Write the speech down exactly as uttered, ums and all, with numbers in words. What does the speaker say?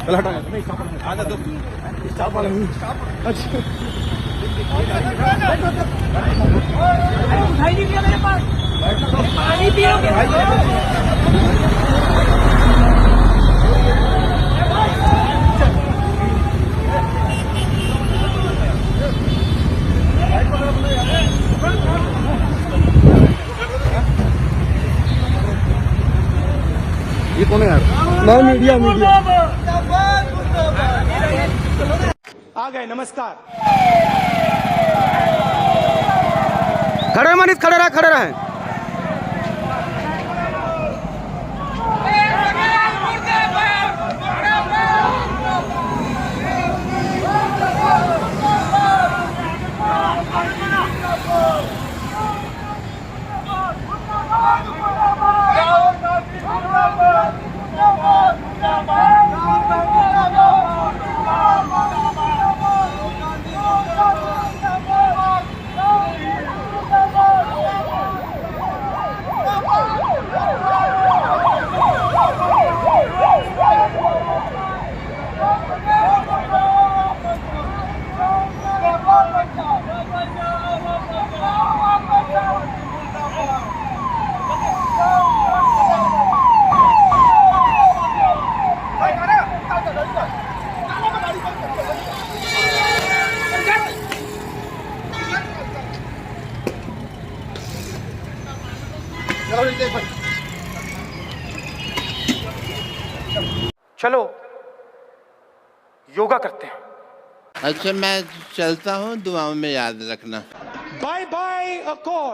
चला हटा। अच्छा। उठाई नहीं दिया मेरे पास। पानी पियोगे? ये कौन है यार? मैं मीडिया, मीडिया। आ गए, नमस्कार। खड़े मनीष, खड़े रहे, खड़े रहे। चलो, योगा करते हैं। अच्छा, मैं चलता हूँ, दुआओं में याद रखना। बाय बाय अकॉर्ड।